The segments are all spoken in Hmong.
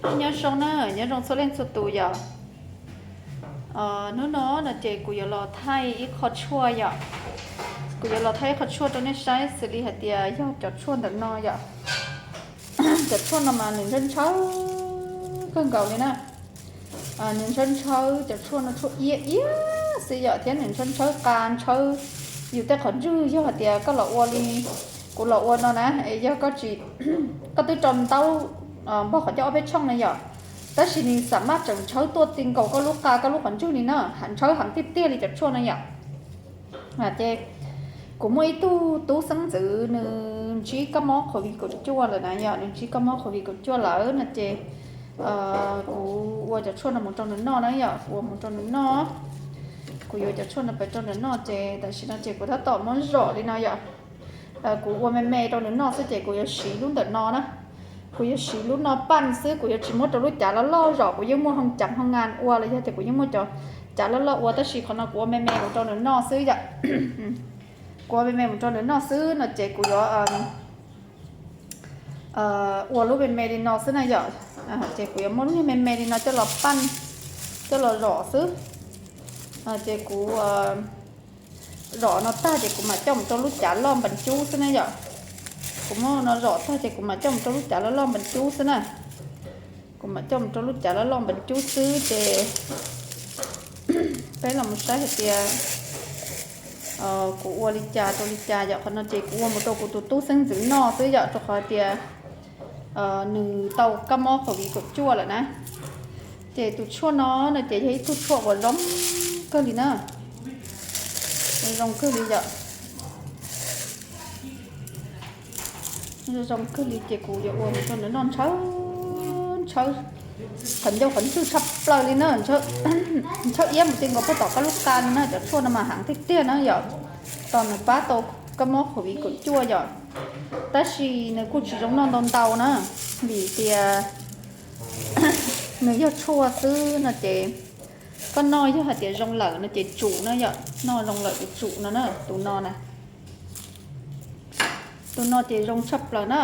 Nyob zoo na, nyob zoo txhua leej txhua tus yom. Hnub no no ces kuv yuav los thaij ib qho tshuaj yom. Kuv yuav los thaij ib qho tshuaj rau nej saib xws li hais tias yog cov tshuaj ntawm no yom. Cov tshuaj no mas nws ntshaw ntshaw kawg nkaus li na. Nws ntshaw ntshaw, cov tshuaj no tshuaj iab iab xwb yom, thiab nws ntshaw ntshaw qa ntshaw yus tej qhov ntswg. Yog hais tias koj los ua li kuv los ua no na, es yog koj tsis, koj twb rau ntaub npog qhov coj ob peb tshooj na yom, tab sis nws xam maj tseem ntshaw tuaj ti nkaus koj lub qa koj lub qhov ntswg li na, ntshaw heev tiag tiag li cov tshuaj no yom. Ces kuv muaj ib tug tub xeeb ntxwv nws ntsib kab mob COVID kaum cuaj lawm na yom, nws ntsib kab mob COVID kaum cuaj lawm no ces kuv ua cov tshuaj no mus rau nws noj na yom, kuv ua mus rau nws noj. Kuv yuav cov tshuaj no pem rau nws noj ces tam sim no ces kuv tab tom muab zom li no yom. Kuv ua me me rau nws noj xwb ces kuv yuav siv lub ntawm no na. Kuv yuav siv lub no paj xwb, kuv yuav tsis muab rau lub cav loj loj zom, kuv yeej muaj hoo cav hoo ngas ua los yog tias kuv yeej muaj cov cav loj loj ua, tab sis qhov no kuv ua me me mus rau nws noj xwb yom. Kuv ua me me mus rau nws noj xwb no ces kuv yuav ua lub me me li no xwb na yom. Ces kuv yuav muab lub niag me me li no coj los paj, coj los zom xwb. Ces kuv zom no tag ces kuv mam coj mus rau lub cav loj npas cub xwb na yom. Kuv muab no zom tag ces kuv mam coj mus rau lub cav loj loj npas cub xwb na. Kuv mam coj mus rau lub cav loj loj npas cub xwb ces peb los mus saib hais tias kuv ua li cas rau li cas yom. Qhov no ces kuv ua mus rau kuv tus tub xeeb ntxwv noj xwb yom, rau qhov tias nws tau kab mob COVID kaum cuaj lawm na. Ces tus tshuaj no no ces yog ib tug tshuaj uas zoo kawg li na, zoo kawg li yom. Zoo kawg li ces kuv yuav ua mus rau nws noj ntshaw ntshaw qhov ncauj qhov ntswg tshaj plaws li na, ntshaw iab mus ti nkaus puag tom koj lub qa li na. Cov tshuaj no mas heev tiag tiag na yom, tos nws pab tau kab mob COVID kaum cuaj yom. Tab sis nws kuj tsis zoo noj ntau ntau na, vim tias nws yog tshuaj xwb no ces koj noj yog hais tias zoo lawm no ces tsum na yom, noj zoo lawm ces tsum no na. Tus no na, tus no ces zoo tshaj plaws na,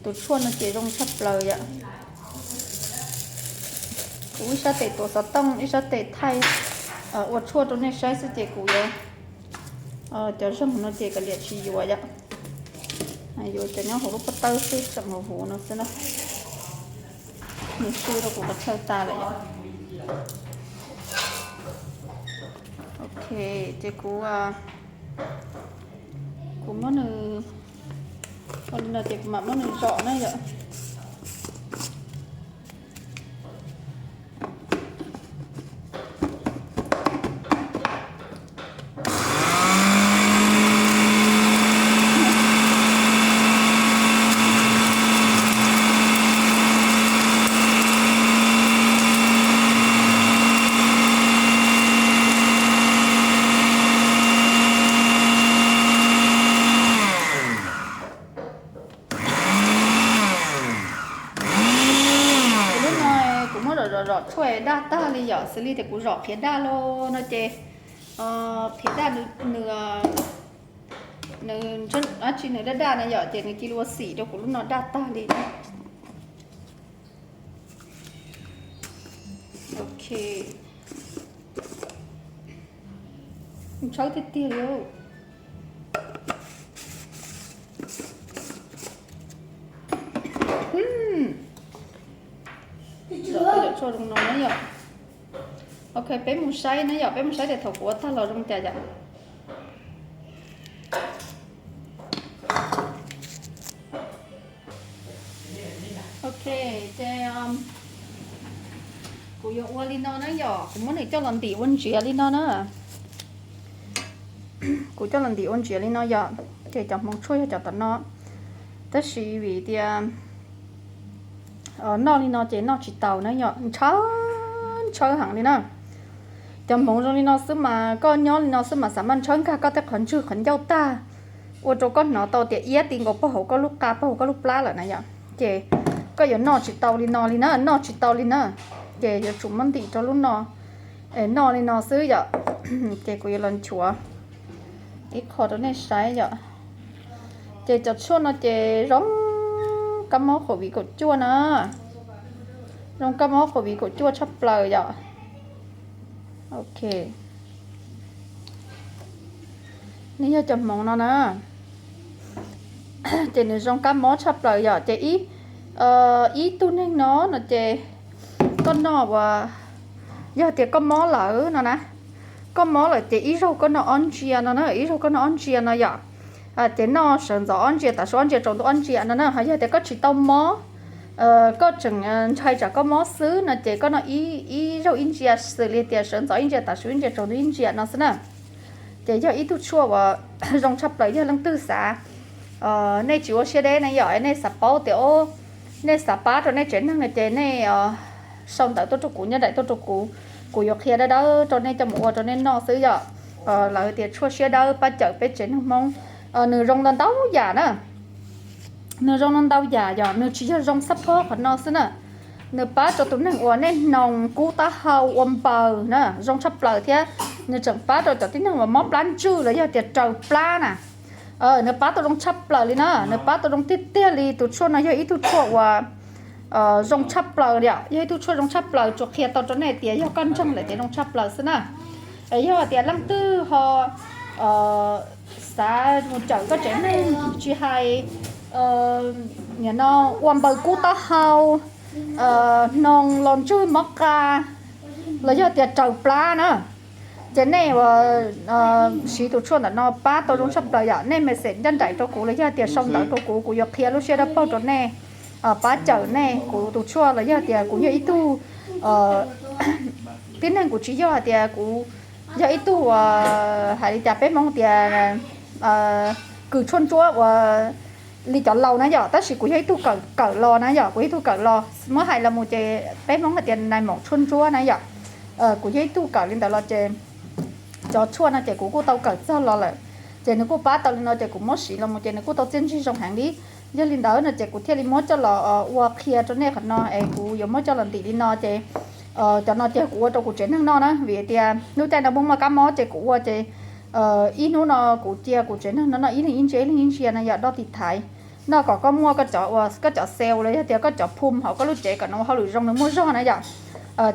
tus tshuaj no ces zoo tshaj plaws yom. Kuv ib sab tes tuav xov tooj ib sab tes thaij ua tshuaj rau nej saib xwb ces kuv yuav cov zoo no ces kav liam tsis yuav yom. Yuav cov nyob hauv lub pob tawb xwb, tseem huv huv no xwb na. Nws su rau kuv qhov chaw tas lawm yom. Ok, ces kuv, kuv muab nws, ua li no ces kuv mam muab nws zom na yom. Kuv lub no kuv muab zom zom zom tshuaj daj tag li yom, xws li tias kuv zom qhiav daj los no ces qhiav daj nws, nws dab tsi nws daj daj na yom, ces nws cia li ua xim rau kuv lub no daj tag li. Ok, tshawb tiag tiag li. Zom tshuaj zoo no na yom. Ok, peb mus saib na yom, peb mus saib tias thaum kuv ua tag los zoo cas yom. Ok, ces kuv yuav ua li no na yom, kuv muab nws coj los ntim ua ntsiav li no na. Kuv coj los ntim ua ntsiav li no yom, ces cov hmoov tshuaj yog cov tom no. Tab sis vim tias noj li no ces noj tsis taus na yom, ntshaw ntshaw heev li na. Cov hmoov zoo li no xwb mas koj nyob li no xwb mas xav mas ntshaw nkag koj tej qhov ntswg qhov ncauj tag, ua rau koj hnov tau tias iab ti nkaus puag hauv koj lub qa puag hauv koj lub plab lawm na yom. Ces koj yuav noj tsis tau li no li na, noj tsis tau li na. Ces yuav tsum muab ntim rau lub no, es noj li no xwb yom. Ces kuv yuav los nchuav ib qho rau nej saib yom. Ces cov tshuaj no ces zoo kab mob COVID kaum cuaj na. Zoo kab mob COVID kaum cuaj tshaj plaws yom. Ok, nws yog cov hmoov no na, ces nws zoo kab mob tshaj plaws yom. Ces ib, ib tug neeg no no ces koj noj uas, yog tias koj mob lawm no na, koj mob lawm ces ib zaug koj noj ob ntsia no na, ib zaug koj noj ob ntsia no yom. Ces noj sawv ntxov ob ntsia, tav su ob ntsia, tsaus ntuj ob ntsia no na. Ho yog tias koj tsis tau mob, koj tseem ntshai tsam koj mob xwb no ces koj noj ib zaug ib ntsia, xws li tias sawv ntxov ib ntsia, tav su ib ntsia, tsaus ntuj ib ntsia no xwb na. Ces yog ib tug tshuaj uas zoo tshaj plaws, yog leej twg xav, nej tsis ua siab deb na yom, nej xav paub tias, nej xav pab rau nej tsev neeg no ces nej sau ntawv tuaj rau kuv, nyob daim tuaj rau kuv, kuv yuav qhia dawb dawb rau nej coj mus ua rau nej noj xwb yom. Lawv tias tshuaj siab dawb pab cawm peb tsev neeg Hmoob, nws zoo ntau ntau yam na. Nws zoo ntau ntau yam yom, nws tsis yog zoo xab phob qhov no xwb na. Nws pab rau tus neeg uas nej hnoos kub taub hau ua npaws na, zoo tshaj plaws thiab. Nws tseem pab rau cov tib neeg uas mob plab ntswj los yog tias raws plab na. Nws pab tau zoo tshaj plaws li na, nws pab tau zoo tiag tiag li. Tus tshuaj no yog ib tug tshuaj uas zoo tshaj plaws li, yog ib tug tshuaj zoo tshaj plaws, tsuas qhia tau rau nej tias yog koj ntseeg lawm ces zoo tshaj plaws xwb na. Yog tias leej twg ho xav mus cawm koj tsev neeg, tsis hais no ua npaws kub taub hau, hnoos los ntswj mob qa, los yog tias raws plab na, ces nej ua siv tus tshuaj ntawm no pab tau zoo tshaj plaws yom. Nej message ncaj nraim rau kuv los yog tias sau ntawv rau kuv, kuv yuav qhia lub siab dawb paug rau nej, pab cawm nej. Kuv tus tshuaj los yog tias kuv yog ib tug tib neeg, kuv tsis yog hais tias kuv yog ib tug hais li cas peb Hmoob tias kws tshuaj ntsuab uas li cov laus na yom, tab sis kuv yog ib tug kawm los na yom, kuv yog ib tug kawm los. Muab hais los mus ces peb Hmoob hais tias nais maum tshuaj ntsuab na yom. Kuv yog ib tug kawm li ntawd los ces cov tshuaj no ces kuv kuj tau kawm txog los lawm, ces nws kuj pab tau li no ces kuv muab siv los mus ces nws kuj tau txiaj ntsig zoo heev li. Yog li ntawd no ces kuv thiaj li muab coj los ua qhia rau nej qhov no es kuv yuav muab coj los ntim li no ces cov no ces kuv ua rau kuv tsev neeg noj na, vim tias lub caij no muaj muaj kab mob ces kuv ua ces ib hnub no kuv cia kuv tsev neeg no noj ib leeg ib ntsia ib leeg ib ntsia no yom, doj tiv thaiv. Noj kom koj muaj koj cov uas koj cov cell los yog tias koj cov phum hauv koj lub cev kom nws ua hauj lwm zoo, nws muaj zog na yom.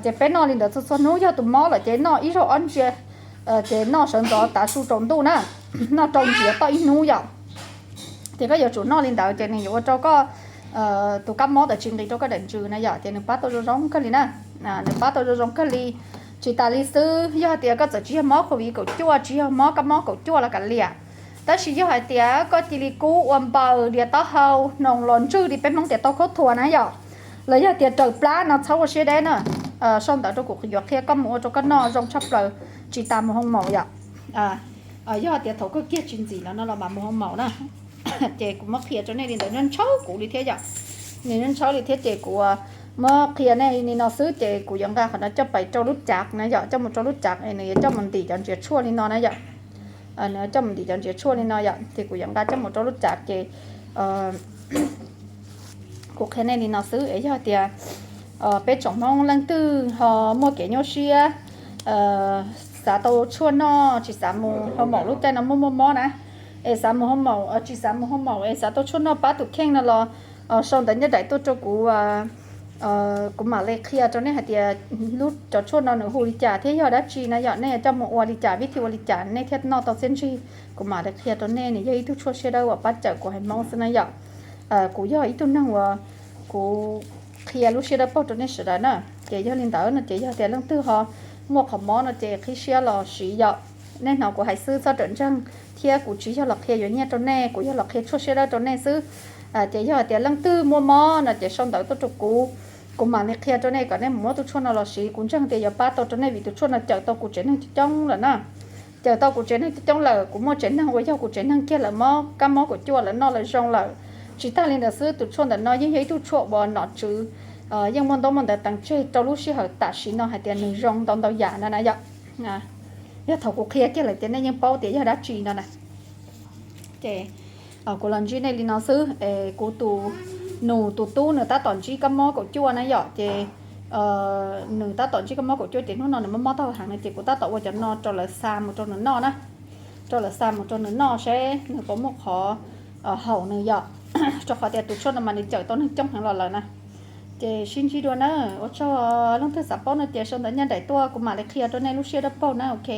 Ces peb noj li ntawd txhua txhua hnub, yog tus mob lawm ces noj ib zaug ob ntsia, ces noj sawv ntxov tav su tsaus ntuj na, noj rau ntsiav toj ib hnub yom. Ces koj yuav tsum noj li ntawd ces nws yuav ua rau koj tus kab mob ntawd tsis nqis rau koj daim ntsws na yom, ces nws pab tau zoo zoo kawg li na. Nws pab tau zoo zoo kawg li. Tsis tas li xwb, yog hais tias koj txawm tsis yog mob COVID kaum cuaj, tsis yog mob kab mob kaum cuaj los kav liam, tab sis yog hais tias koj cia li kub ua npaws, diav taub hau, hnoos los ntswj li peb Hmoob tias tau khaub thuas na yom, los yog tias raws plab no txhob ua siab deb na. Sau ntawv rau kuv, kuv yuav qhia koj mus ua rau koj noj zoo tshaj plaws, tsis tas mus hoo maum yom. Yog tias thaum koj kiag tsis ntxim los no los mas mus hoo maum na. Ces kuv muab qhia rau nej li ntawd, nws ntshaw kuv li thiab yom. Nws ntshaw li thiab ces kuv muab qhia nej li no xwb ces kuv yuav nqa qhov no coj pais rau lub cav na yom, coj mus rau lub cav es nws yuav coj mus ntim cov ntsiav tshuaj li no na yom. Nws coj mus ntim cov ntsiav tshuaj li no yom, ces kuv yuav nqa coj mus rau lub cav ces kuv qhia nej li no xwb es yog tias peb tsoom Hmoob leej twg ho muaj kev nyuaj siab, xav tau tshuaj noj, tsis xav mus hoo maum, lub caij no muaj muaj mob na, es xav mus hoo maum, tsis xav mus hoo maum es xav tau tshuaj noj pab tus kheej no los sau ntawv nyob daim tuaj rau kuv, kuv mam li qhia rau nej hais tias lub cov tshuaj no nws hu li cas thiab yog dab tsi na yom, nej yuav coj mus ua li cas, vib thi ua li cas nej thiaj noj tau txiaj ntsig. Kuv mam li qhia rau nej, nws yog ib tug tshuaj siab dawb uas pab cawm kuv haiv Hmoob xwb na yom. Kuv yog ib tug neeg uas kuv qhia lub siab dawb paug rau nej sawv daws na. Ces yog li ntawd no ces yog tias leej twg ho muaj qhov mob no ces qhib siab los siv yom. Nej hnov kuv hais xwb txhob rawm ntseeg, thiab kuv tsis yog los qhia yuav nyiaj rau nej, kuv yog los qhia tshuaj siab dawb rau nej xwb. Ces yog tias leej twg muaj mob no ces sau ntawv tuaj rau kuv, kuv mam li qhia rau nej kom nej mus muab tus tshuaj no los siv. Kuv ntseeg tias yuav pab tau rau nej vim tus tshuaj no cawm tau kuv tsev neeg coob coob lawm na. Cawm tau kuv tsev neeg coob coob lawm, kuv muaj tsev neeg uas yog kuv tsev neeg kiag lawv mob kab mob kaum cuaj lawv noj lawv zoo lawm. Tsis tag li ntawd xwb, tus tshuaj ntawm no yeej yog ib tug tshuaj uas nom tswv, yeej muaj ntaub muaj ntawv teev tseg rau lub sij hawm tam sim no hais tias nws zoo ntau ntau yam no na yom. Yog thaum kuv qhia kiag lawm ces nej yeej paub tias yog dab tsi no na. Ces kuv los ntsib nej li no xwb es kuv tus nus tus tub nws tab tom ntsib kab mob kaum cuaj na yom, ces nws tab tom ntsib kab mob kaum cuaj ces hnub no nws mob mob taub hau heev no ces kuv tab tom ua cov no rau lawv xa mus rau nws noj na, rau lawv xa mus rau nws noj seb nws puas muaj qhov haum nws yom. Rau qhov tias tus tshuaj no mas nws cawm tau neeg coob heev los lawm na. Ces sib ntsib dua na. Ua tsaug, leej twg xav paub no ces sau ntawv nyaj nraim tuaj kuv mam li qhia rau nej lub siab dawb paug na, ok.